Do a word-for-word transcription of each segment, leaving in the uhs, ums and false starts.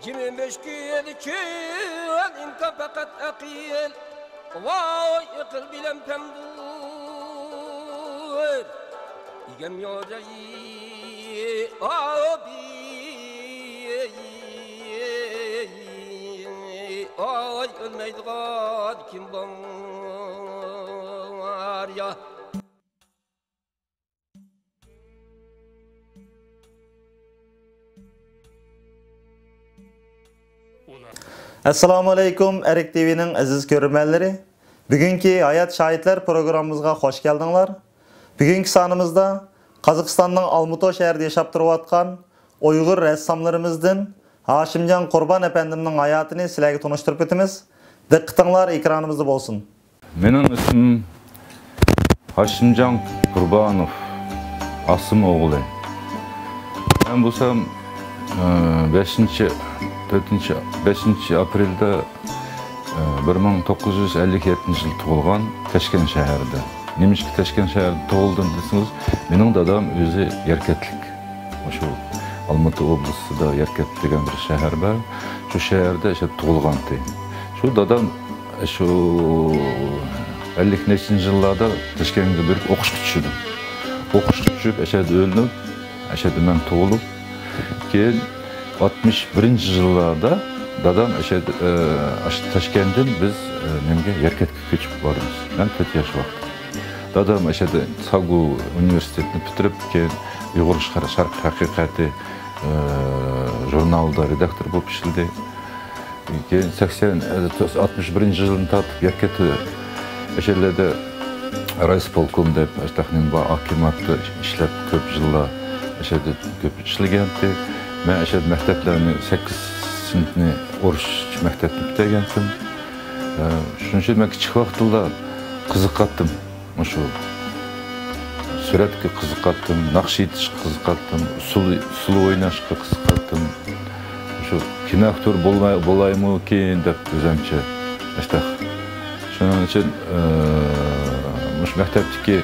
كىم مۈشكۈل، كىم ئىمكان، پەقەت ئەقىل. ۋاي ئەقىل بىلەن پەمدۇر. ئىگەم يوجاي ئابىي. ئاي ئۆلمەيدىغان كىم بار يا؟ ئەسسالامۇ ئەلەيكۇم، ئەرك تىۋىنىڭ ئەزىز كۆرۈرمەنلىرى. بۈگۈنكى ھايات شاھىتلار پروگراممىمىزغا خوش كەلدىڭلار. بۈگۈنكى سانىمىزدا قازاقىستاننىڭ ئالمۇتو شەھىرىدە ياشاپ تۇرۇۋاتقان ئۇيغۇر رەسساملىرىمىزدىن ھاشىمجان قۇربان ئەپەندىمنىڭ ھاياتىنى سىلەرگە تونۇشتۇرۇپ ئۆتىمىز. دىققىتىڭلار ئېكرانىمىزدا بولسۇن. مېنىڭ ئىسمىم ھاشىمجان قۇربانوف، ئاسىم ئوغلى. مەن بولسام، ئى، بەشىنچى، تۆتىنچى، بەشىنچى ئاپرېلدا، ئى، بىر مىڭ توققۇز يۈز ئەللىك يەتتىنچى يىل تۇغۇلغان، تەشكەن شەھىرىدە. نېمىشقا تەشكەن شەھىرىدە تۇغۇلدۇم دېسىڭىز، مېنىڭ دادام ئۆزى يەركەنتلىك. شۇ ئالمۇتا ئوبلاستىدا يەركەنت دېگەن بىر شەھەر بار. شۇ شەھەردە شۇ تۇغۇلغانتى. شۇ دادام شۇ ئەللىك نەچچىنچى يىللاردا تاشكەنتكە بېرىپ ئوقۇشقا چۈشىدۇ. ئوقۇشقا چۈشۈپ، ئەشەدە ئۆيلىنىپ، ئەشەدە مەن تۇغۇلۇپ، كېيىن ئاتمىش بىرىنچى يىللاردا دادام ئەشەدە، ئە، ئاشۇ تاشكەنتتىن بىز، ئە، نېمىگە، يەركەنتكە كۆچۈپ باردۇق. مەن تۆت ياش ۋاقتىدا. دادام ئەشەدە ساگو ئۇنىۋېرسىتېتىنى پۈتتۈرۈپ، كېيىن ئۇيغۇر شەرق ھەقىقەتى، ئە، ژۇرنالىدا رېداكتور بولۇپ ئىشلىدى. كېيىن سەكسەن، ئاتمىش بىرىنچى يىلدىن تارتىپ يەركەنتتە ئەشەلەردە رايسپولكوم دەپ، ئاشۇنداق نېمە بار، ئاكىماتتا ئىشلەپ كۆپ يىللار ئەشەدە كۆپ ئىشلىگەنتى. مەن ئەشەدە مەكتەپلەرنى سەككىز سىنىپنى ئورۇس مەكتەپنى پۈتتۈرگەنتىم. شۇنىڭ ئۈچۈن مەن كىچىك ۋاقتىمدا قىزىقاتتىم. مۇشۇ سۈرەتكە قىزىقاتتىم، ناخشا ئېيتىشقا قىزىقاتتىم، ئۇسسۇل، ئۇسسۇل ئويناشقا قىزىقاتتىم. مۇشۇ كىنو ئاكتور بولماي، بولايمۇكىن دەپ ئۆزۈمچە ئاشتاق. شۇنىڭ ئۈچۈن، ئى، مۇشۇ مەكتەپتىكى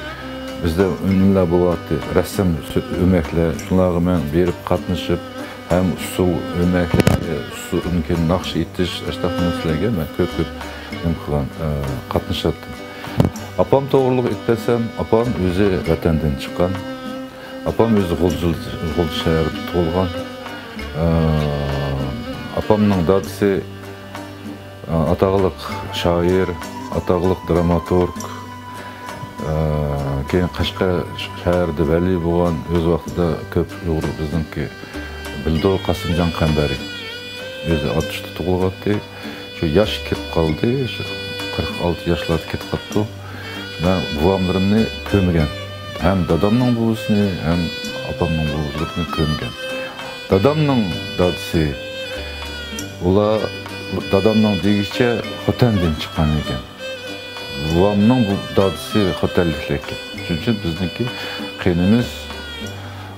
بىزدە نېمىلەر بولاتتى، رەسسام ئۆمەكلەر، شۇلارغا مەن بېرىپ قاتنىشىپ، ھەم ئۇسسۇل ئۆمەكلىرى، ئۇسسۇل ناخشا ئېيتىش، ئاشتاق نەرسىلەرگە مەن كۆپ، كۆپ نېمە قىلغان، ئى، قاتنىشاتتىم. ئاپام توغرۇلۇق ئېيتىپ بەرسەم، ئاپام ئۆزى ۋەتەندىن چىققان. ئاپام ئۆزى غۇلجا، غۇلجا شەھىرىدە تۇغۇلغان. ئاپامنىڭ دادىسى ئاتاقلىق شائىر، ئاتاقلىق دراماتورگ، كېيىن قەشقەر شەھىرىدە ۋەلىي بولغان، ئۆز ۋاقتىدا كۆپ ئۇيغۇر بىزنىڭكى بىلىدۇ، قاسىمجان قەمبەرى. ئۆزى ئاتۇشتا تۇغۇلغانتى. شۇ ياش كېتىپ قالدى، شۇ قىرىق ئالتە ياشلاردا كېتىپ قاپتۇ. مەن بوۋاملىرىمنى كۆرمىگەن. ھەم دادامنىڭ بوۋىسىنى، ھەم ئاپامنىڭ بوۋىلىرىنى كۆرمىگەن. دادامنىڭ دادىسى، ئۇلار، دادامنىڭ دېگىچە خوتەندىن چىققان ئىكەن. بوۋامنىڭ بۇ دادىسى خوتەنلىكلەر ئىكەن. شۇنىڭ ئۈچۈن بىزنىڭكى قېنىمىز،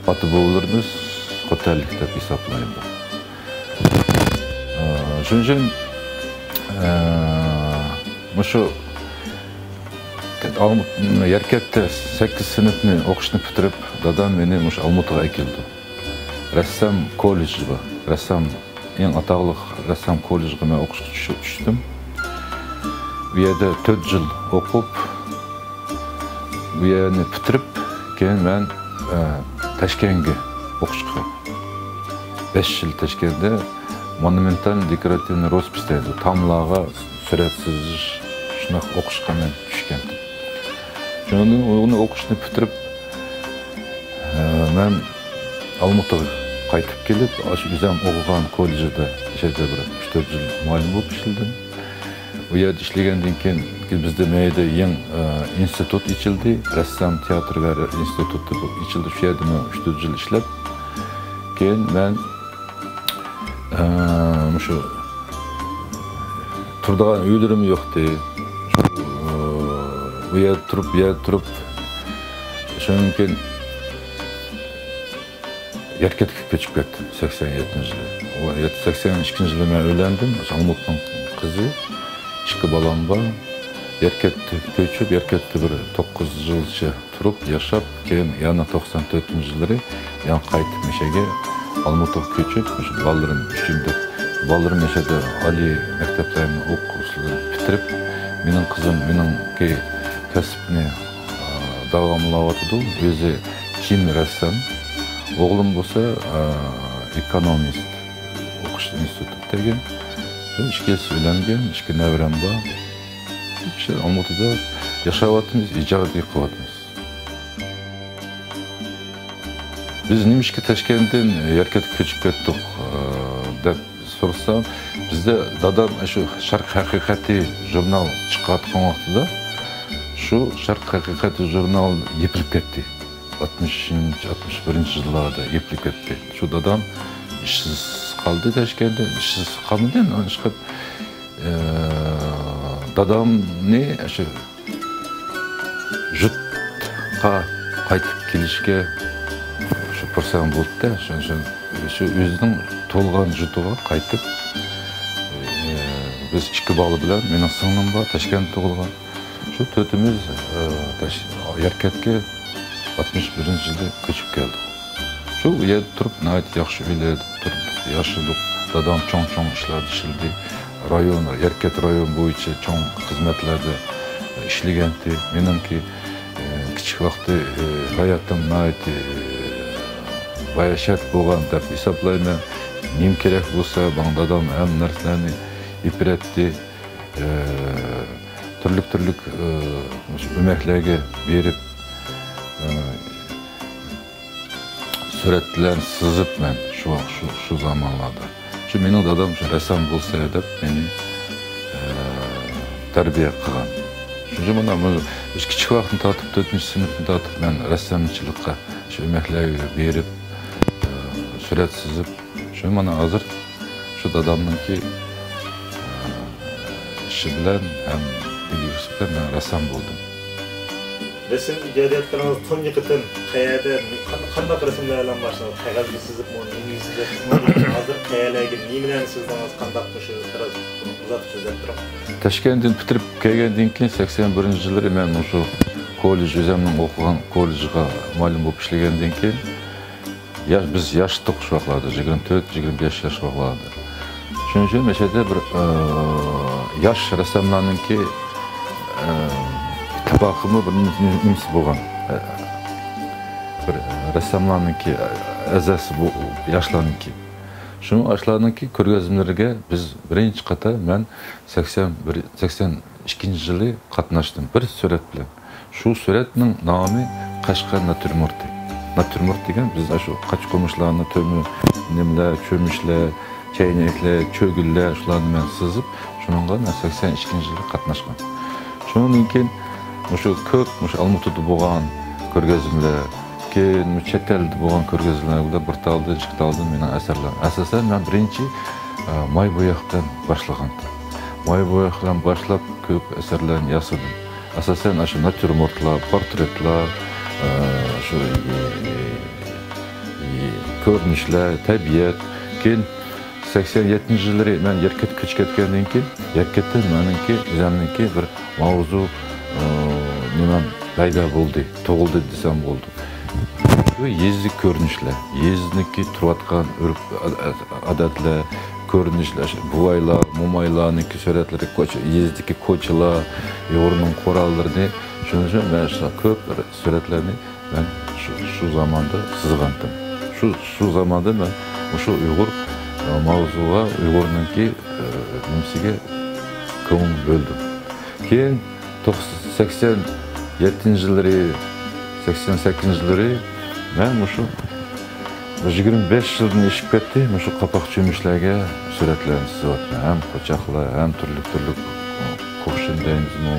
ئاتا-بوۋىلىرىمىز خوتەنلىك دەپ ھېسابلىنىدۇ. ئى، شۇنىڭ ئۈچۈن، ئى، مۇشۇ يەركەنتتە سەككىز سىنىپنى ئوقۇشنى پۈتتۈرۈپ، دادام مېنى مۇشۇ ئالمۇتىغا ئەكەلدى. رەسسام كوللېجى بار. رەسسام، ئەڭ ئاتاقلىق رەسسام كوللېجىغا مەن ئوقۇشقا چۈشۈپ چۈشتۈم. بۇ يەردە تۆت يىل ئوقۇپ، بۇ يەرنى پۈتتۈرۈپ، كېيىن مەن، ئە، تاشكەنتكە ئوقۇشقا، بەش يىل تاشكەنتتە مونۇمېنتال دېكوراتىۋنىي روسپىس دەيدۇ، تاملارغا سۈرەت سىزىش، شۇنداق ئوقۇشقا مەن چۈشكەن. شۇنىڭدىن ئۇنى ئوقۇشنى پۈتتۈرۈپ، ئە، مەن ئالمۇتىغا قايتىپ كېلىپ، ئاشۇ ئۆزۈم ئوقۇغان كوللېجدا، ئاشۇ يەردە بىر ئۈچ تۆت يىل مۇئەللىم بولۇپ ئىشلىدىم. ئۇ يەردە ئىشلىگەندىن كېيىن، كېيىن بىزدە مەيدە يېڭى، ئە، ئىنستىتۇت ئېچىلدى، رەسسام تىياتىرى ۋە ئىنستىتۇتى بولۇپ ئېچىلدى. شۇ يەردە مەن ئۈچ تۆت يىل ئىشلەپ، كېيىن مەن، ئە، مۇشۇ تۇرىدىغان ئۆيلىرىم يوقتى. شۇ، ئە، بۇ يەردە تۇرۇپ، بۇ يەردە تۇرۇپ، شۇنىڭدىن كېيىن يەركەنتكە كۆچۈپ كەتتىم سەكسەن يەتتىنچى يىلى. سەكسەن ئىككىنچى يىلى مەن ئۆيلەندىم. ئالمۇتنىڭ قىزى، ئىككى بالام بار. يەركەنتكە كۆچۈپ، يەركەنتتە بىر توققۇز يىلچە تۇرۇپ، ياشاپ، كېيىن يەنە توقسان تۆتىنچى يىللىرى يەنە قايتىپ مۇشۇ يەرگە ئالمۇتىغا كۆچۈپ، مۇشۇ بالىلىرىم ئۈچۈن دەپ بالىلىرىم ياشايدۇ، ئالىي مەكتەپلەرنى ئوقۇشلىرىنى پۈتتۈرۈپ، مېنىڭ قىزىم مېنىڭكى كەسىپنى، ئا، داۋاملاۋاتىدۇ. ئۆزى كىيىم رەسسام. ئوغلۇم بولسا، ئا، ئېكونومىست، ئوقۇش ئىنستىتۇتى پۈتتۈرگەن. بۇ ئىككىسى ئۆيلەنگەن، ئىككى نەۋرەم بار. شۇ ئالمۇتىدا ياشاۋاتىمىز، ئىجادىي قىلىۋاتىمىز. بىز نېمىشقا تاشكەنتتىن يەركەنتكە كۆچۈپ كەتتۇق، ئە، دەپ سورىسام، بىزدە دادام شۇ شەرق ھەقىقەتى ژۇرنال چىقىۋاتقان ۋاقتىدا شۇ شەرق ھەقىقەتى ژۇرنال يېپىلىپ كەتتى. ئاتمىشىنچى، ئاتمىش بىرىنچى يىللاردا يېپىلىپ كەتتى. شۇ دادام ئىشسىز قالدى تاشكەنتتە، ئىشسىز قالمىدى، ئەمما ئىشقا، ئە، دادامنى شۇ ژۇتقا قايتىپ كېلىشكە شۇ پۇرسەت بولدى. شۇ، شۇ، شۇ ئۆزىنىڭ تۇغۇلغان ژۇتىغا قايتىپ، ئى، بىز ئىككى بالا بىلەن، مېنىڭ سىڭلىم بار، تاشكەنتتە تۇغۇلغان. شۇ تۆتىمىز، ئى، تاش-، يەركەنتكە ئاتمىش بىرىنچى يىلى كۆچۈپ كەلدۇق. شۇ يەردە تۇرۇپ، ناھايىتى ياخشى ئۆيلەردە تۇردۇق، ياشىدۇق. دادام چوڭ-چوڭ ئىشلاردا ئىشلىدى. رايون، يەركەنت رايون بويىچە چوڭ خىزمەتلەردە ئىشلىگەنتى. مېنىڭكى، ئى، كىچىك ۋاقتى، ئى، ھاياتىم ناھايىتى، ئى، باياشات بولغان دەپ ھېسابلايمەن. نېمە كېرەك بولسا، ماڭا دادام ھەممە نەرسىلەرنى ئېلىپ بېرەتتى. ئى، تۈرلۈك-تۈرلۈك، ئى، مۇشۇ ئۆمەكلەرگە بېرىپ، ئى، سۈرەتلەرنى سىزىپ مەن شۇ، شۇ، شۇ زامانلاردا. شۇ مېنىڭ دادام شۇ رەسسام بولسا دەپ مېنى، ئە، تەربىيە قىلغان. شۇنچە مانا بۇ كىچىك ۋاقىتتىن تارتىپ، تۆتىنچى سىنىپتىن تارتىپ مەن رەسسامچىلىققا شۇ ئۆمەكلەرگە بېرىپ، ئە، سۈرەت سىزىپ، شۇ مانا ھازىر شۇ دادامنىڭكى، ئە، ئىشى بىلەن ھەم ئىگىسى بىلەن مەن رەسسام بولدۇم. رەسىم ئىجادىيەتلىرىڭىز تۇنجى قېتىم قەيەردە، قان-، قانداق رەسىملەر بىلەن باشلىدىڭىز؟ قەغەزگە سىزىپمۇ، نېمىگە سىزىپمۇ؟ ھازىر قەيەرلەرگە، نېمىلەرنى سىزدىڭىز؟ قانداق، مۇشۇ بىراز ئۇزارتىپ سۆزلەپ تۇرۇڭ. تاشكەنتتىن پۈتتۈرۈپ كەلگەندىن كېيىن سەكسەن بىرىنچى يىللىرى مەن مۇشۇ كوللېج، ئۆزۈمنىڭ ئوقۇغان كوللېجىغا مۇئەللىم بولۇپ ئىشلىگەندىن كېيىن، ياش، بىز ياش ئىدۇق شۇ ۋاقىتلاردا، يىگىرمە تۆت، يىگىرمە بەش ياش ۋاقىتلاردا. شۇنىڭ ئۈچۈن مەشەدە بىر، ئە، ياش رەسساملارنىڭكى، ئە، ئىتتىپاقىمۇ بىر نېمىسى بولغان. ئە، بىر رەسساملارنىڭكى ئەزاسى بۇ ياشلارنىڭكى. شۇنىڭ ياشلارنىڭكى كۆرگەزمىلىرىگە بىز بىرىنچى قېتىم مەن سەكسەن بىر، سەكسەن ئىككىنچى يىلى قاتناشتىم بىر سۈرەت بىلەن. شۇ سۈرەتنىڭ نامى قەشقەر ناتيۇرمورتى. ناتيۇرمورت دېگەن بىز ئاشۇ قاچا-قۇمۇچلارنى، تۆمۈر نېمىلەر، چۆمۈچلەر، چەينەكلەر، چۆگۈنلەر، شۇلارنى مەن سىزىپ، شۇنىڭغا مەن سەكسەن ئىككىنچى يىلى قاتناشقان. شۇنىڭدىن كېيىن مۇشۇ كۆپ، مۇشۇ ئالمۇتىدا بولغان كۆرگەزمىلەر، كېيىن چەت ئەلدە بولغان كۆرگەزمىلەردە بىر تالدىن، ئىككى تالدىن مېنىڭ ئەسەرلىرىم. ئاساسەن، مەن بىرىنچى، ئە، ماي بوياق بىلەن باشلىغان. ماي بوياق بىلەن باشلاپ، كۆپ ئەسەرلەرنى ياسىدىم. ئاساسەن، ئاشۇ ناتيۇرمورتلار، پورترېتلار، ئە، شۇ، ئى، ئى، كۆرۈنۈشلەر، تەبىئەت. كېيىن سەكسەن يەتتىنچى يىللىرى مەن يەركەنتكە كۆچۈپ كەتكەندىن كېيىن، يەركەنتتە مېنىڭكى ئۆزۈمنىڭكى بىر ماۋزۇ، ئى، نېمەم پەيدا بولدى، تۇغۇلدى دېسەم بولىدۇ. شۇ يېزا كۆرۈنۈشلەر، يېزىنىڭكى تۇرۇۋاتقان ئۆرپ-ئادەتلەر، كۆرۈنۈشلەر، شۇ بوۋايلار، مومايلارنىڭكى سۈرەتلىرى، كوچا، يېزىدىكى كوچىلار، ئۇيغۇرنىڭ قوراللىرىنى، شۇنىڭ ئۈچۈن مەن شۇ كۆپ بىر سۈرەتلەرنى مەن شۇ، شۇ زاماندا سىزغانتىم. شۇ، شۇ زاماندا مەن مۇشۇ ئۇيغۇر، ئە، ماۋزۇغا، ئۇيغۇرنىڭكى، ئە، نېمىسىگە كۆڭۈل بۆلدۈم. كېيىن توقسان، سەكسەن يەتتىنچى يىللىرى، سەكسەن سەككىزىنچى يىللىرى مەن مۇشۇ يىگىرمە بەش يىلدىن ئېشىپ كەتتى، مۇشۇ قاپاق چۆمۈچلەرگە سۈرەتلەرنى سىزىۋاتىمەن. ھەم قوچاقلار، ھەم تۈرلۈك-تۈرلۈك كۇخشىن دەيمىزمۇ،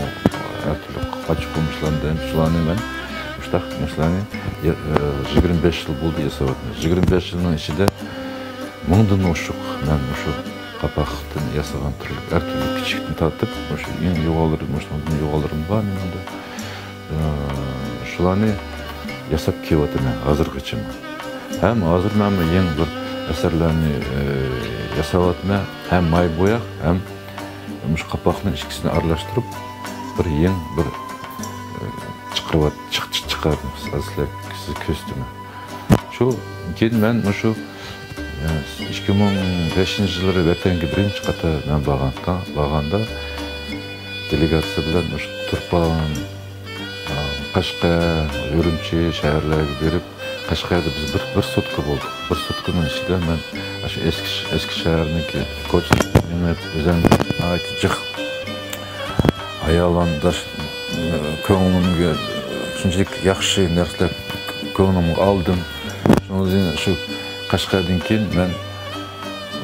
ھەر تۈرلۈك قاچا-قۇمۇچلارنى دەيمىز، شۇلارنى مەن مۇشۇنداق نەرسىلەرنى يە-، ئە، يىگىرمە بەش يىل بولدى ياساۋاتىمەن. يىگىرمە بەش يىلنىڭ ئىچىدە مىڭدىن ئوشۇق مەن مۇشۇ قاپاقتىن ياسىغان تۈرلۈك، ھەر تۈرلۈك كىچىكتىن تارتىپ، مۇشۇ ئەڭ يوغانلىرى، مۇشۇنىڭدىن يوغانلىرىمۇ بار مېنىڭدە. ئى، شۇلارنى ياساپ كېلىۋاتىمەن ھازىرغىچىمۇ. ھەم ھازىر مەن بىر يېڭى بىر ئەسەرلەرنى، ئى، ياساۋاتىمەن. ھەم ماي بوياق، ھەم مۇشۇ قاپاقنىڭ ئىككىسىنى ئارىلاشتۇرۇپ، بىر يېڭى بىر، ئى، چىقىرىۋات-، چىق-، چىق-، چىقاردىم. ھازىر سىلەرگە كۆرسىتىمەن. شۇ، كېيىن مەن مۇشۇ، ئىككى مىڭ بەشىنچى يىللىرى ۋەتەنگە بىرىنچى قېتىم مەن بارغاندا، بارغاندا دېلېگاتسىيە بىلەن مۇشۇ تۇرپان، قەشقەر، ئۈرۈمچى شەھەرلەرگە بېرىپ، قەشقەردە بىز بىر، بىر سۇتكا بولدۇق. بىر سۇتكىنىڭ ئىچىدە مەن ئاشۇ ئېسكى، ئېسكى شەھەرنىڭكى كوچىسىغا مېڭىپ، ئۆزۈمنى ناھايىتى جىق ھايالىداش، كۆڭلۈمگە شۇنچىلىك ياخشى نەرسىلەر كۆڭلۈمگە ئالدىم. شۇنىڭدىن شۇ قەشقەردىن كېيىن مەن،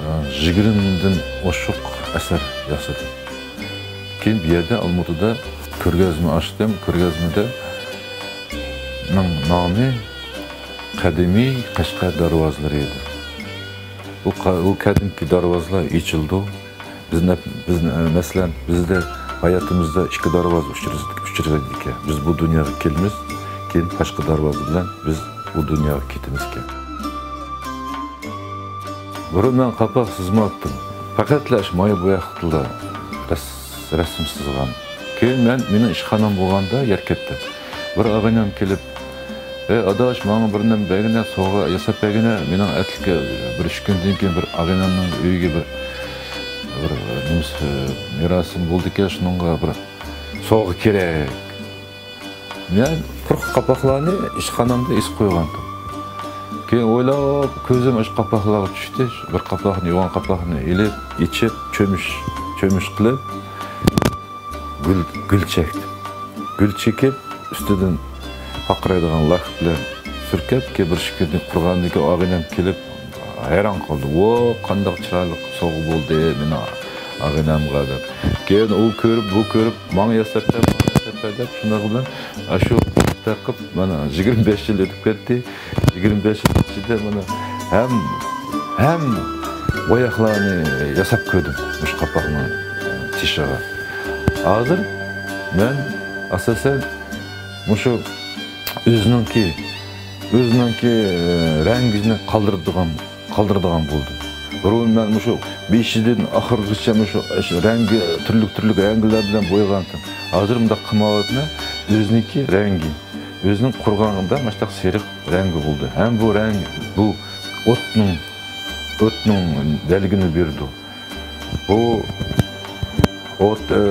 ئە، يىگىرمىدىن ئوشۇق ئەسەر ياسىدىم. كېيىن بۇ يەردە ئالمۇتىدا كۆرگەزمە ئاچتىم. كۆرگەزمىدە نىڭ نامى قەدىمىي قەشقەر دەرۋازىلىرى ئىدى. بۇ قا-، بۇ قەدىمكى دەرۋازىلار ئېچىلدى. بىز نە-، بىز، مەسىلەن، بىزدە ھاياتىمىزدا ئىككى دەرۋازا ئۇچرىز-، ئۇچرايدىكەن. بىز بۇ دۇنياغا كېلىمىز، كېيىن باشقا دەرۋازا بىلەن بىز بۇ دۇنياغا كېتىمىزكەن. بۇرۇن مەن قاپاق سىزمايتتىم. پەقەتلا شۇ ماي بوياقلا رەس-، رەسىم سىزغان. كېيىن مەن، مېنىڭ ئىشخانام بولغاندا يەركەنتتە بىر ئاغىنەم كېلىپ، «ئەي ئاداش، ماڭا بىر نېمە بەرگىنە، سوۋغا ياساپ بەرگىنە، مېنىڭ ئەتىكى بىر ئۈچ كۈندىن كېيىن بىر ئاغىنەمنىڭ ئۆيىگە بىر، بىر نېمىسى، مېراسىم بولىدىكەن، شۇنىڭغا بىر سوۋغا كېرەك.» مەن قۇرۇق قاپاقلارنى ئىشخانامدا ئېسىپ قويغانتىم. كېيىن ئويلاپ، كۆزۈم ئاشۇ قاپاقلارغا چۈشتى. بىر قاپاقنى، يوغان قاپاقنى ئېلىپ، ئېچىپ، چۆمۈچ، چۆمۈچ قىلىپ، گۈل، گۈل چەكتىم. گۈل چېكىپ، ئۈستىدىن پارقىرايدىغان لاك بىلەن سۈركەپ، كېيىن بىر ئىككى كۈندىن قۇرۇغاندىن كېيىن ئاغىنەم كېلىپ، ھەيران قالدى. «ۋو، قانداق چىرايلىق سوۋغا بولدى مېنىڭ ئاغىنەمغا» دەپ. كېيىن ئۇ كۆرۈپ، بۇ كۆرۈپ، «ماڭا ياساپ بەر، ماڭا ياساپ بەر» دەپ، شۇنداق بىلەن ئاشۇ تاقىپ، مانا، يىگىرمە بەش يىل ئۆتۈپ كەتتى. يىگىرمە بەش يىل ئىچىدە مانا ھەم، ھەم بوياقلارنى ياساپ كۆردۈم مۇشۇ قاپاقنىڭ تېشىغا. ھازىر مەن ئاساسەن مۇشۇ ئۆزىنىڭكى، ئۆزىنىڭكى، ئە، رەڭگىنى قالدۇرىدىغان، قالدۇرىدىغان بولدۇم. بۇرۇن مەن مۇشۇ بېشىدىن ئاخىرغىچە مۇشۇ، شۇ رەڭگى، تۈرلۈك، تۈرلۈك رەڭگىلەر بىلەن بويىغانتىم. ھازىر مۇنداق قىلمايۋاتىمەن، ئۆزىنىڭكى رەڭگى. ئۆزىنىڭ قۇرغانغىدا مۇشۇنداق سېرىق رەڭگى بولدى. ھەم بۇ رەڭ، بۇ ئوتنىڭ، ئوتنىڭ بەلگىنى بېرىدۇ. بۇ ئوت، ئى،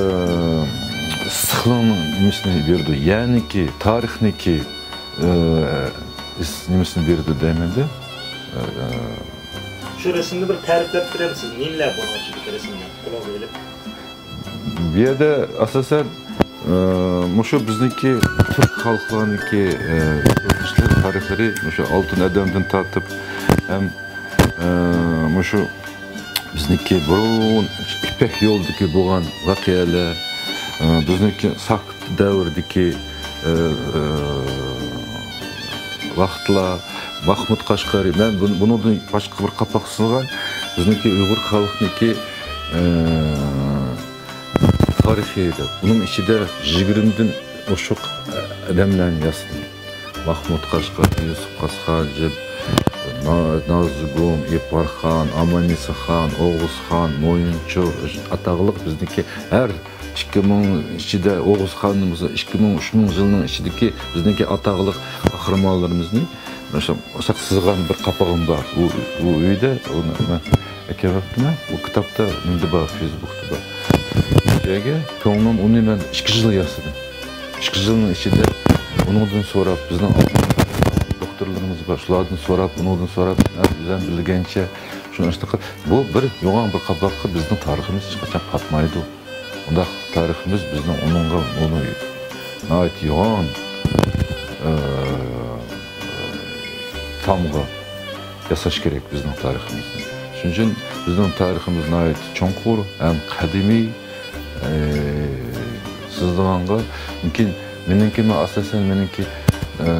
ئىسسىقلىقنىڭ نېمىسىنى بېرىدۇ. يەرنىڭكى، تارىخنىڭكى، ئى، ئىس-، نېمىسىنى بېرىدۇ دەيمەن-دە. ئى، شۇ رەسىمنى بىر تەرىپلەپ بېرەمسىز؟ نېمىلەر بۇنىڭ ئىچىدىكى رەسىملەر قولىغا ئېلىپ؟ بۇ يەردە ئاساسەن، ئى، مۇشۇ بىزنىڭكى تۈرك خەلقلەرنىڭكى، ئى، كۆرۈنۈشلەر، تارىخلىرى مۇشۇ ئالتۇن ئادەمدىن تارتىپ ھەم، ئى، مۇشۇ بىزنىڭكى بۇرۇن يىپەك يولىدىكى بولغان ۋەقەلەر، ئى، بىزنىڭكى ساقىت دەۋرىدىكى، ئى، ئى، ۋاقىتلار، مەھمۇد قەشقەرى، مەن بۇ-، بۇنىڭدىن باشقا بىر قاپاق سىزغان، بىزنىڭكى ئۇيغۇر خەلقنىڭكى، ئى، تارىخى دەپ، بۇنىڭ ئىچىدە يىگىرمىدىن ئوشۇق ئادەملەرنى ياسىدىم. مەھمۇد قەشقەرى، يۈسۈپ قاسقانجىپ، نا-، نازۇگۇم، ئېپارخان، ئاماننىساخان، ئوغۇزخان، مويۇنچۇر، ئاتاقلىق بىزنىڭكى ھەر ئىككى مىڭ ئىچىدە ئوغۇزخاننىڭ، ئىككى مىڭ، ئۈچ مىڭ يىلنىڭ ئىچىدىكى بىزنىڭكى ئاتاقلىق قەھرىمانلىرىمىزنى مۇشۇ، مۇشۇنداق سىزغان بىر قاپىقىم بار. ئۇ، ئۇ ئۆيدە ئۇنى مەن ئەكەلمەپتىمەن. ئۇ كىتابتا نېمىدە بار، فېيسبۇكتا بار. شۇ يەرگە كۆڭلۈم ئۇنى مەن ئىككى يىل ياسىدىم. ئىككى يىلنىڭ ئىچىدە ئۇنىڭدىن سوراپ، بىزنىڭ دوختۇرلىرىمىز بار، شۇلاردىن سوراپ، ئۇنىڭدىن سوراپ، مەن ئۆزۈم بىلگەنچە شۇنى ئىشتىقى. بۇ بىر يوغان بىر قاپاققا بىزنىڭ تارىخىمىز ھېچقاچان پاتمايدۇ. ئۇنداق تارىخىمىز بىزنىڭ ئۇنىڭغا، ئۇنى ناھايىتى يوغان، ئى، تامغا ياساش كېرەك بىزنىڭ تارىخىمىزنى. شۇنىڭ ئۈچۈن بىزنىڭ تارىخىمىز ناھايىتى چوڭقۇر ھەم قەدىمىي، ئى، سىزىلغانغا، لېكىن مېنىڭكى، مەن ئاساسەن مېنىڭكى، ئى،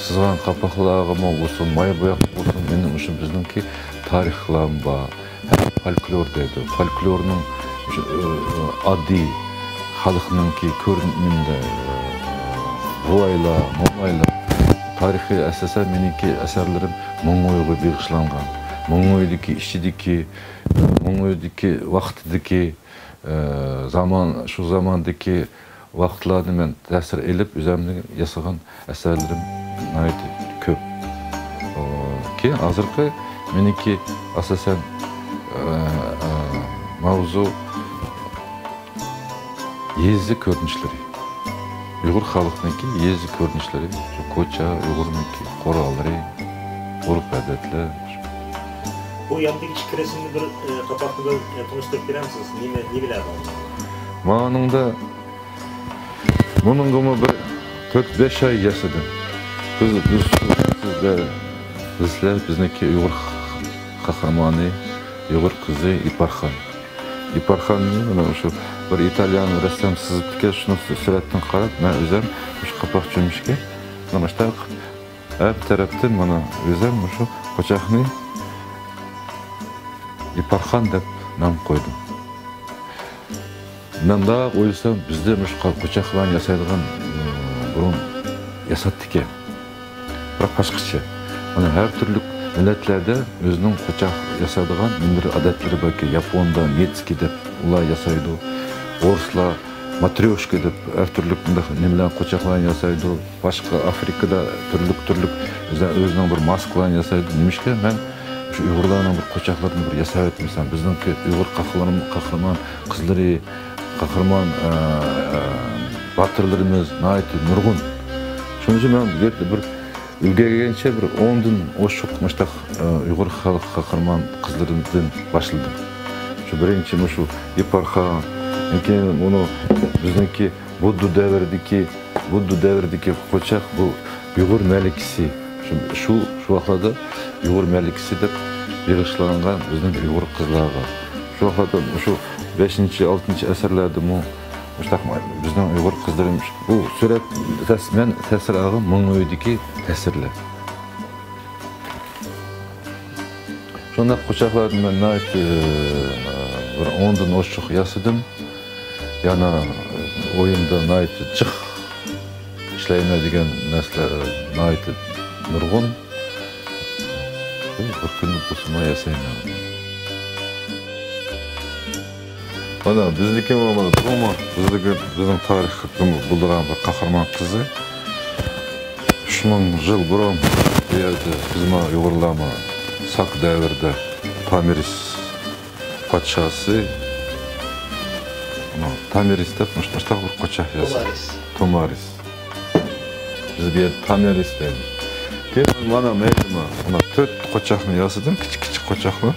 سىزغان قاپاقلارغىمۇ بولسۇن، ماي بوياققا بولسۇن، مېنىڭ مۇشۇ بىزنىڭكى تارىخلارمۇ بار. فولكلور دەيدۇ. فولكلورنىڭ شۇ، ئى، ئاددىي خەلقنىڭكى كۆرنىمىدە، ئى، بوۋايلار، مومايلار تارىخى ئاساسەن مېنىڭكى ئەسەرلىرىم موڭغۇلغا بېغىشلانغان. موڭغۇلدىكى ئىچىدىكى، موڭغۇلدىكى ۋاقتىدىكى، ئى، زامان، شۇ زاماندىكى ۋاقىتلاردا مەن تەسىر ئېلىپ، ئۆزۈمنىڭ ياسىغان ئەسەرلىرىم ناھايىتى كۆپ. ئۇ، كېيىن ھازىرقى مېنىڭكى ئاساسەن، ئە، ئە، ماۋزۇ يېزا كۆرۈنۈشلىرى. ئۇيغۇر خەلقىنىڭكى يېزا كۆرۈنۈشلىرى، شۇ كوچا، ئۇيغۇرنىڭكى قوراللىرى، ئۆرپ-ئادەتلەر. بۇ ياندىكى ئىككى رەسىمنى بىر، ئە، قاپاقنى بىر، ئە، تونۇشتۇرۇپ بېرەمسىز؟ نېمە، نېمىلەر بار؟ مانىڭدا، بۇنىڭغىمۇ بىر تۆت-بەش ئاي ياسىدىم. بىز، بىز، سىز بىلىسىلەر، بىزنىڭكى ئۇيغۇر قەھرىمانى، ئۇيغۇر قىزى ئىپارخان. ئىپارخاننى مانا شۇ بىر ئىتالىيان رەسسام سىزىپتىكەن، شۇنىڭ سۈرەتتىن قاراپ، مەن ئۆزۈم مۇشۇ قاپاق چۆمۈچكە مانا مۇشۇنداق ھەر تەرەپتىن مانا ئۆزۈم مۇشۇ قوچاقنى ئىپارخان دەپ نام قويدۇم. مەن مۇنداق ئويلىسام، بىزدە مۇشۇ قا-، قوچاقلارنى ياسايدىغان، ئىم، بۇرۇن ياساتتىكەن. بىراق باشقىچە. مانا ھەر تۈرلۈك مىللەتلەردە ئۆزىنىڭ قوچاق ياسايدىغان نېمىلىرى، ئادەتلىرى باركەن. ياپوندا نىتسكى دەپ ئۇلار ياسايدۇ. ئورۇسلار ماتريوشكا دەپ ھەر تۈرلۈك مۇنداق نېمىلەرنى، قوچاقلارنى ياسايدۇ. باشقا ئافرىكىدا تۈرلۈك، تۈرلۈك ئۆزە-، ئۆزىنىڭ بىر ماسكىلارنى ياسايدۇ. نېمىشقا مەن شۇ ئۇيغۇرلارنىڭ بىر قوچاقلىرىنى بىر ياساۋەتمىسەم؟ بىزنىڭكى ئۇيغۇر قەھرىمان، قەھرىمان قىزلىرى، قەھرىمان، ئە، ئە، باتۇرلىرىمىز ناھايىتى نۇرغۇن. شۇنىڭ ئۈچۈن مەن بۇ يەردە بىر ئۈلگە كەلگەنچە بىر ئوندىن ئوشۇق مۇشتاق، ئە، ئۇيغۇر خەلق قەھرىمان قىزلىرىدىن باشلىدىم. شۇ بىرىنچى مۇشۇ ئىپارخان، كېيىن ئۇنى بىزنىڭكى بۇددا دەۋرىدىكى، بۇددا دەۋرىدىكى قوچاق، بۇ ئۇيغۇر مەلىكىسى. شۇ، شۇ، شۇ ۋاقىتلاردا ئۇيغۇر مەلىكىسى دەپ بېغىشلانغان بىزنىڭ ئۇيغۇر قىزلارغا. شۇ ۋاقىتلاردا مۇشۇ بەشىنچى، ئالتىنچى ئەسىرلەردىمۇ مۇشتاق بىزنىڭ ئۇيغۇر قىزلىرى مۇش-، بۇ سۈرەت تەس-، مەن تەسىر ئالغان مىڭ ئۆيدىكى تەسىرلەر. شۇنداق قوچاقلارنى مەن ناھايىتى، ئى، بىر ئوندىن ئوشۇق ياسىدىم. يەنە ئويۇمدا ناھايىتى جىق ئىشلەيمەن دېگەن نەرسىلەر ناھايىتى نۇرغۇن. بىر كۈنى بولسىمۇ ياسايمەن. مانا بىزنىڭكى، مانا بۇمۇ بىزنىڭكى، بىزنىڭ تارىخىمىزدا بولىدىغان بىر قەھرىمان قىزى. ئۈچ مىڭ يىل بۇرۇن بۇ يەردە بىزمۇ ئۇيغۇرلارمۇ ساق دەۋرىدە تامىرىس پادىشاسى، مانا تامىرىس دەپ مۇشۇنداق بىر قوچاق ياسىدى. تامىرىس. تامىرىس. بىز بۇ يەردە تامىرىس دەيمىز. كېيىن مانا مەيلىما، مانا تۆت قوچاقنى ياسىدىم، كىچىك كىچىك قوچاقلار.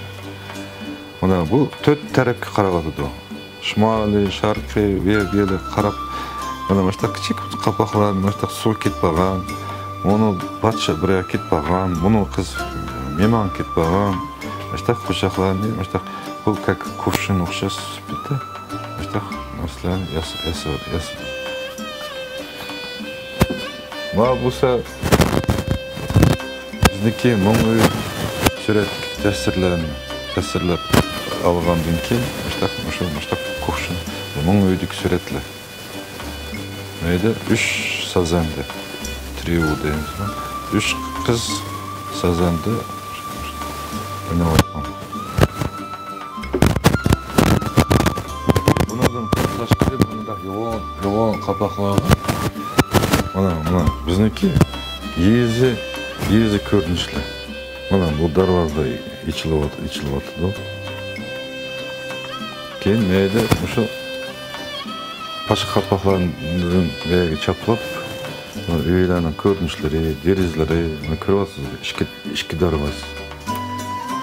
مانا بۇ تۆت تەرەپكە قاراۋاتىدۇ. شىمالىي، شەرقىي، بۇ يەر، بۇ يەرگە قاراپ، مانا مۇشۇنداق كىچىك قاپاقلار، مۇشۇنداق سۇغا كېتىپ بارغان. مۇنۇ پادىشاھ بىر يەرگە كېتىپ بارغان. مۇنۇ قىز مېھمانغا كېتىپ بارغان. مۇشۇنداق قوچاقلارنى، مۇشۇنداق، بۇ كاك كۇفشىن ئوخشاش سۈپىتى. مۇشۇنداق نەرسىلەرنى ياسا-، ياسا-، ياسىدىم. مانا بولسا بىزنىڭكى مىڭ ئۆي سۈرەتتىكى تەسىرلەرنى تەسىرلەپ ئالغاندىن كېيىن، مۇشتاق، مۇشۇ، مۇشتاق كوخشىن مىڭ ئۆيدىكى سۈرەتلەر. مەيدە ئۈچ سازەندە، ترىو دەيمىزمۇ؟ ئۈچ قىز سازەندە ئويناۋاتقان. بۇنىڭدىن تاشقىرى، بۇنداق يوغان، يوغان قاپاقلارغا مانا، مانا بىزنىڭكى يېزا، يېزا كۆرۈنۈشلەر. مانا بۇ دەرۋازا ئېچىلىۋات-، ئېچىلىۋاتىدۇ. كېيىن مەيدە مۇشۇ باشقا قاپاقلاردىن مەيگە چاپلاپ، مانا ئۆيلەرنىڭ كۆرۈنۈشلىرى، دېرىزىلىرى، مانا كۆرۈۋاتىسىز، ئىككى ئىككى دەرۋازا.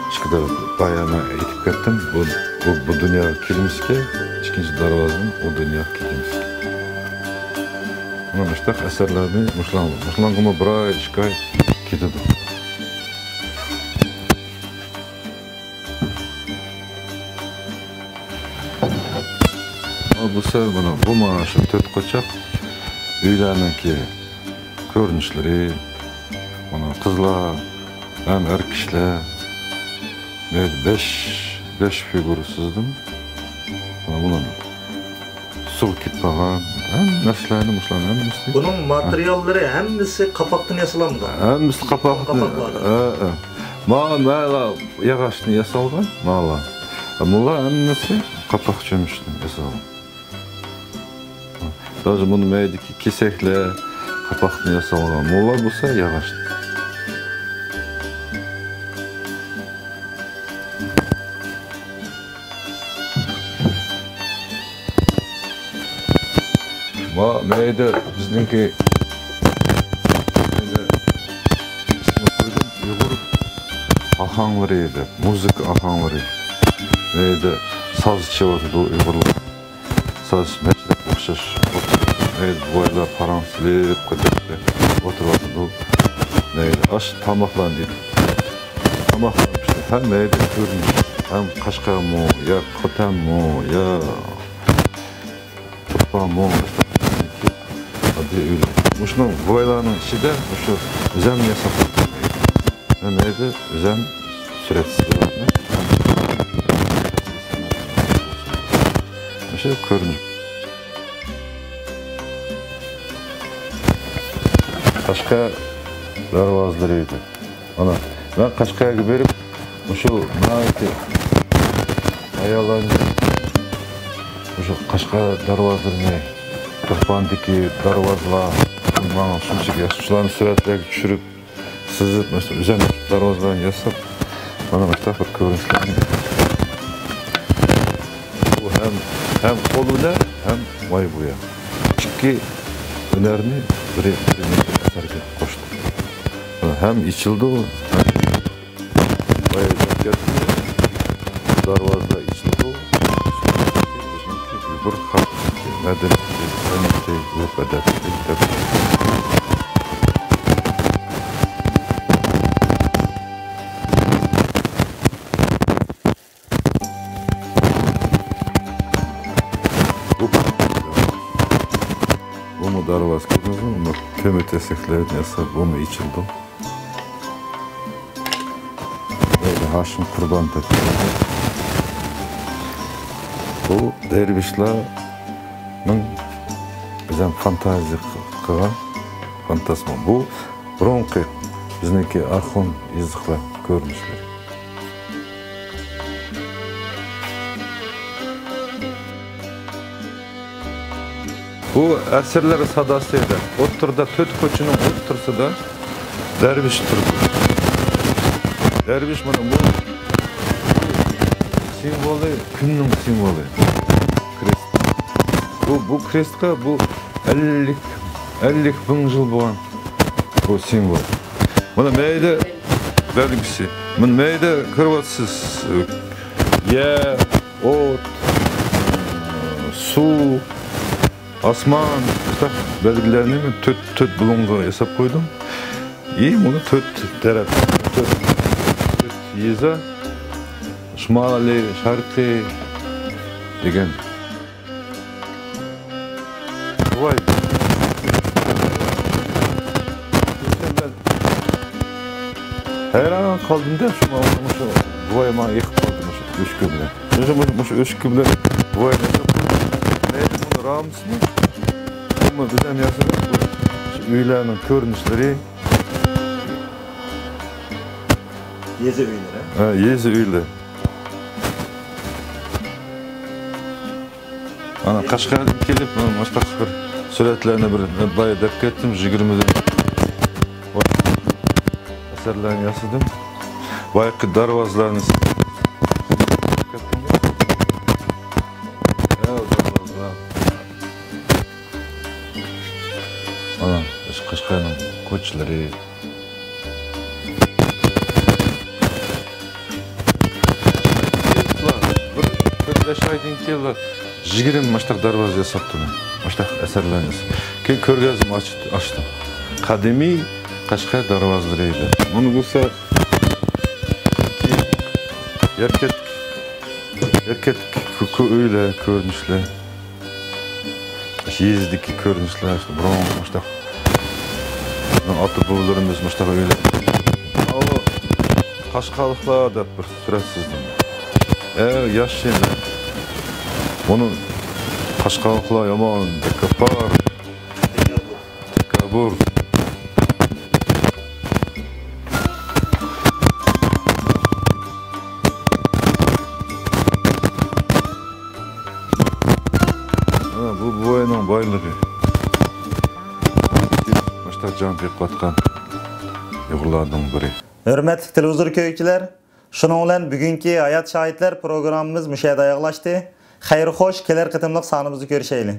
ئىككى دەرۋازا. بايا مەن ئېيتىپ كەتتىم. بۇ، بۇ، بۇ دۇنياغا كېلىمىزكى، ئىككىنچى دەرۋازىدىن ئۇ دۇنياغا كېلىمىزكى. مانا مۇشۇنداق ئەسەرلەرنى مۇشۇلارغا، مۇشۇلارغىمۇ بىر ئاي، ئىككى ئاي كېتىدۇ. بۇ سەۋەب مانا بۇ، مانا شۇ تۆت قوچاق ئۆيلەرنىڭكى كۆرۈنۈشلىرى، مانا قىزلار ھەم ئەر كىشىلەر، بەش، بەش فىگۇرا سىزدىم. مانا بۇلار سۇغا كېتىپ قالغان ھەممە نەرسىلەرنى، مۇشۇلارنىڭ ھەممىسى. بۇنىڭ ماتېرىياللىرى ھەممىسى قاپاقتىن ياسىلامدۇ؟ ھەممىسى قاپاقتىن. قاپاقلار. ھە، ھە. ما-، مالا ياغاچتىن ياسالغان، مالا. مۇلار ھەممىسى قاپاق چۆمۈچتىن ياسالغان. داژە بۇنى مەيدىكى كېسەكلەر قاپاقتىن ياسالغان، مۇلار بولسا ياغاچتىن. ۋا، مەيدە بىزنىڭكى، مەيدە ئىسمى قويدۇم، ئۇيغۇر ئاھاڭلىرى دەپ، مۇزىكا ئاھاڭلىرى. مەيدە ساز چېلىۋاتىدۇ ئۇيغۇرلار. ساز مەشرەپ ئوخشاش ئولتۇرۇپ، مەيدە بوۋايلار پاراڭ سېلىپ، قىزىقىپ ئولتۇرۇۋاتىدۇ. مەيدە ئاش تاماقلار دېدى. تاماقلار پىشتى. ھەم مەيدە كۆرۈنۈش. ھەم قەشقەرمۇ، يا خوتەنمۇ، يا تۇرپانمۇ، ئاددىي ئۆيلەر. مۇشۇنىڭ بوۋايلارنىڭ ئىچىدە مۇشۇ ئۆزەمنى ياساپ قويدۇم. مەن مەيدە ئۆزەم سۈرەتسىز بولاتتىم. مۇشۇ كۆرۈنۈش. قەشقەر دەرۋازىلىرى ئىدى. ئانا، مەن قەشقەرگە بېرىپ، مۇشۇ ناھايىتى ئاياللارنى، مۇشۇ قەشقەر دەرۋازىلىرىنى، تۇرپاندىكى دەرۋازىلار، ماڭا شۇنچىلىك ياخشى، شۇلارنى سۈرەتلەرگە چۈشۈرۈپ، سىزىپ، مۇشۇ ئۆزەم دەرۋازىلارنى ياساپ، مانا مۇشۇنداق بىر كۆرۈنۈشلەرنى. بۇ ھەم، ھەم قول ھۈنەر، ھەم ماي بويا. ئىككى ھۈنەرنى بىرى، بىرىنى ئەسەرگە قوشتۇم. ھەم ئېچىلدى، ھەم بايا دەپ كەتتى. دەرۋازا ئېچىلدى. بىزنىڭكى ئۇيغۇر خەلقىنىڭكى مەدەنىيىتى، سەنئىتى، ئۆرپ-ئادەتلىرى دەپ. بۇ، بۇمۇ دەرۋازا، كۆردىڭىزمۇ؟ بۇ تۆمۈر تەسلىكلەردىن ياساپ، بۇمۇ ئېچىلدى. ھاشىم قۇربان دەپ. بۇ دەرۋىشلارنىڭ بىزنىڭ فانتازىيە قىلغان فانتازما. بۇ بۇرۇنقى بىزنىڭكى ئاخۇن يېزىقلار كۆرۈنۈشلىرى. بۇ ئەسىرلەر ساداسى ئىدى. ئوتتۇرىدا، تۆت كوچىنىڭ ئوتتۇرىسىدا دەرۋىش تۇرىدۇ. دەرۋىش مانا بۇ سىمۋولى، كۈننىڭ سىمۋولى. كرېست. بۇ، بۇ كرېستقا بۇ ئەللىك، ئەللىك مىڭ يىل بولغان. بۇ سىمۋول. مانا مەيدە بەلگىسى. مانا مەيدە كۆرۈۋاتىسىز. يەر، ئوت، سۇ، ئاسمان، مۇشۇنداق بەلگىلەرنى مەن تۆت، تۆت بۇلۇڭغا ياساپ قويدۇم. ئى، بۇنى تۆت تەرەپ، تۆت، تۆت يېزا، شىمالىي، شەرقىي دېگەن. بوۋاي. ھەيران قالدىم-دە، شۇ، مۇشۇ بوۋاي ماڭا يېقىپ قالدى، مۇشۇ ئۆچكە بىلەن. مۇشۇ، مۇشۇ، مۇشۇ ئۆچكە بىلەن بوۋاي ياساپ قويدى. نەدە بۇنى رامىسىنى؟ بۇمۇ بىزنىڭ ياسىدۇق. شۇ ئۆيلەرنىڭ كۆرۈنۈشلىرى. يېزا ئۆيلىرى. ھە، يېزا ئۆيلىرى. ئانا، قەشقەردىن كېلىپ، مانا مۇشۇنداق بىر سۈرەتلەرنى بىر بايا دەپ كەتتىم، يىگىرمىدىن ئەسەرلەرنى ياسىدىم. بايىقى دەرۋازىلارنى كەتتىم. ھە، دەرۋازىلار. مانا، قەشقەرنىڭ كوچىلىرى. بىر تۆت بەش ئايدىن كېيىن يىگىرمە مۇشۇنداق دەرۋازا ياساپتىمەن. مۇشۇنداق ئەسەرلەرنى ياساپ. كېيىن كۆرگەزمە ئاچ-، ئاچتىم. قەدىمىي قەشقەر دەرۋازىلىرى دەپ. مانا بولسا يەركەتتىكى، يەركەتتىكى كۆ-، كۆ-، ئۆيلەر، كۆرۈنۈشلەر. يېزىدىكى كۆرۈنۈشلەر، بۇرۇنقى مۇشۇنداق. ئاتا-بوۋىلىرىمىز مۇشۇنداق ئۆيلەر. ئاۋۇ قاشقالىقلار دەپ بىر سۈرەت سىزدىم. ئەي، ياش يىللار. بۇنى قاشقالىقلار يامان، تەكەببۇر. تەكەببۇر. ھە، بۇ بوۋاينىڭ بايلىقى. مۇشۇنداق جان بېقىۋاتقان ئۇيغۇرلارنىڭ بىرى. ھۆرمەتلىك تېلېۋىزور كۆرگۈچىلەر، شۇنىڭ بىلەن بۈگۈنكى ھايات شاھىتلار پروگراممىمىز مۇشۇ يەردە ئاياغلاشتى. خەير خوش، كېلەر قېتىملىق سانىمىزدا كۆرۈشەيلى.